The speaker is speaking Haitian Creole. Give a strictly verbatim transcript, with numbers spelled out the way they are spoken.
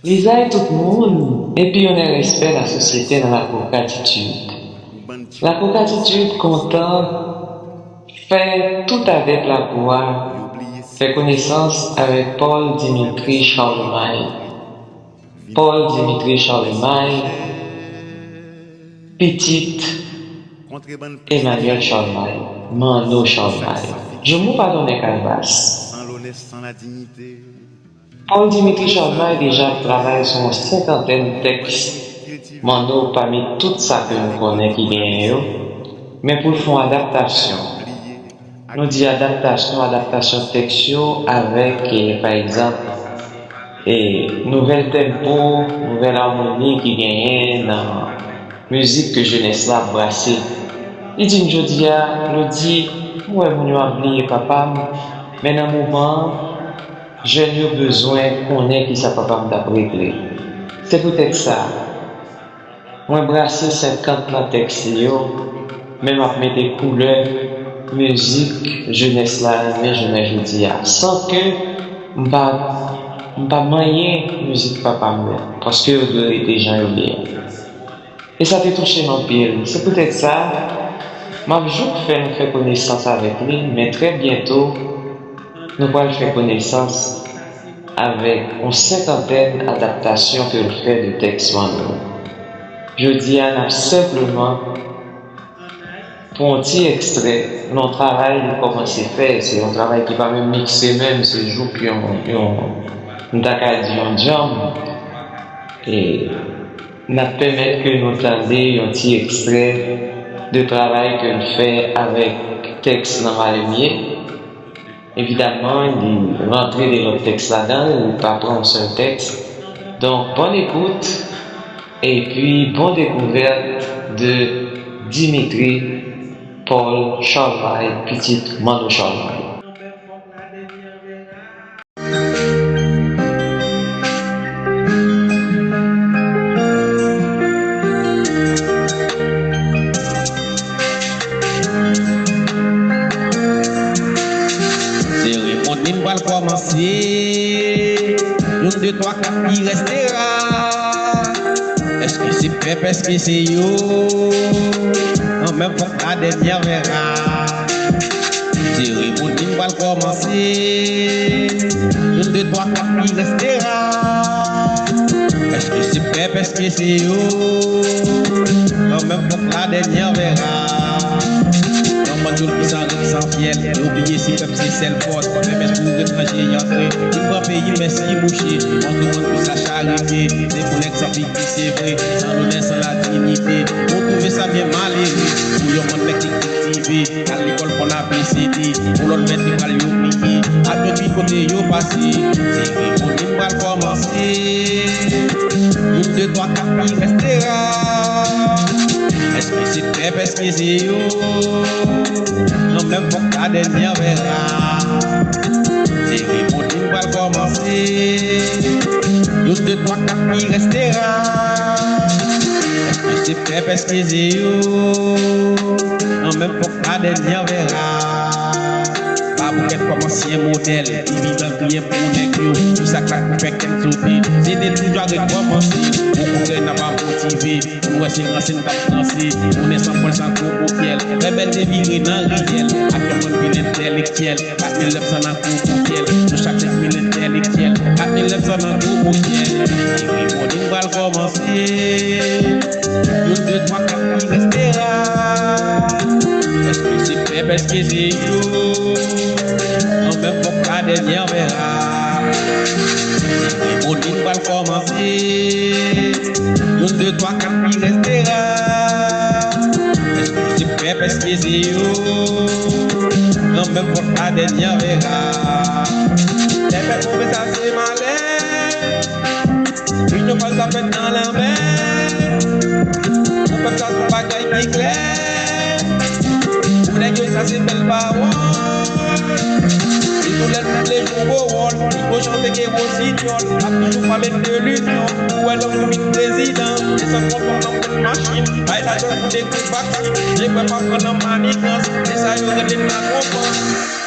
Lizay tout moun, epi onè respè lasosyete nan Lakou Gratitid. Lakou Gratitid kontan fè tout adèt lakou a fè konesans avèk Paul Dimitri Charlemagne. Paul Dimitri Charlemagne, pitit Emmanuel Charlemagne, Manno Charlemagne. Joumou pa donnen kalbas. Paul Dimitri Charlemagne deja ap travay sou yon senkantèn tèks Manno pami tout sa ke nou konnen ki genyen yo, men pou l fè yon adaptasyon. Nou di adaptasyon, adaptasyon tèks yo avèk, eh, pa egzanp, eh, nouvèl tempo, nouvèl amoni ki genyen nan mizik ke jenès la ap brase. Li di m jodi a, nou di, m wè moun yo ap bliye papa m, men nan moman an, jèn yo bezwen konnen kisa papa m t ap regle. Se poutèt sa, mwen brase senkant nan tèks li yo, men m ap mete koulè mizik jenès la renmen jounen jodi a, san ke m pa, m pa manyen mizik papa m yo, paske yo dwe rete jan yo ye a. E sa te touche m anpil. Se poutèt sa, m ap jouk fè nou fè konesans avèk li, men trè byento, nou pral fè konesans avèk yon senkantèn adaptasyon ke l fè de tèks Manno. Jodi a, n ap senpleman pran yon ti ekstrè nan yon travay li kòmanse fè. Se yon travay ki pa menm mikse menm, se jouk yon, yon, m ta ka di yon djanm. E n ap pèmèt ke nou tande yon ti ekstrè de travay ke l fè avèk tèks Nan Malemye. Evidaman, li rantre de lòt tèks ladan l, li pa pran yon sèl tèks. Donk, bòn ekout, epi bon dekouvèt de Dimitri Paul Charlemagne, pitit Manno Charlemagne. Seremoni n pral kòmanse. Youn, de, twa, kat, ki restera? Èske se pèp, èske se yo? Kanmenm, fòk la dènyè vèra. Seremoni n pral kòmanse. Youn, de, twa, kat, ki restera? Èske se pèp, èske se yo? Kanmenm, fòk la dènyè vèra. Nan mòd yo ki san règ san fyèl, yo bliye si pèp se sèl fòs. Fè mès pou etranje y antre. Li pran peyi, mès ki mouche. Montre moun pou sa charite. Se pou nèg san figi, se vre. San lonè, san ladinite. Ou twouve sa byen malere. Pou yon moun nèg ki kiltive. Al lekòl konn A B C D, pou lòt mèt lekòl yo bliye. Ak yo di kote yo pase. Seremoni n pral kòmanse. Youn, de, twa, kat, ki restera? Èske se pèp, èske se yo? Kanmenm, fòk la dènyè vèra. Seremoni n pral kòmanse. Youn, de, twa, kat, ki restera? Èske se pèp, èske se yo? Kanmenm, fòk la dènyè vèra. Baboukèt kòm ansyen modèl, diviz an griyen pou nèg yo. Kisa k la pou fè kè n sote? Se de toujou a rekòmanse. Okontrè, n ap ap motive. Pou n wè se ranse n t ap ranse. Tounen san pwen, san gwo bokyèl. Rèbèl te vire nan riyèl. Ak yon bann vil entèlektyèl. Kat mil nèf san nan gwo bokyèl. Pou chak senk mil entèlektyèl. Kat mil nèf san nan gwo bokyèl. Seremoni n pral kòmanse. Youn, de, twa, kat, ki restera? Èske se pèp, èske se yo? Kanmenm, fòk la dènyè vèra. Seremoni n pral kòmanse. Youn, de, twa, kat, ki restera? Èske se pèp, èske se yo? Kanmenm, fòk la dènyè vèra. Lè pèp move, sa se malè. Inyon fòs sa fèt nan lanmè. Pou pèp sa se yon bagay ki klè. Pou nèg yo sa se bèl pawòl. Se tou lè l vle jwe gwo wòl. Li ko chante ke gwo sityòl. Ap toujou pale de linyon. Pou wè lòm vin prezidan. Se san konprann nan machin. Bay la dòl pou dekouvaksin. Je kwè pa pran nan manigans. Se sa yo rele nan konprann.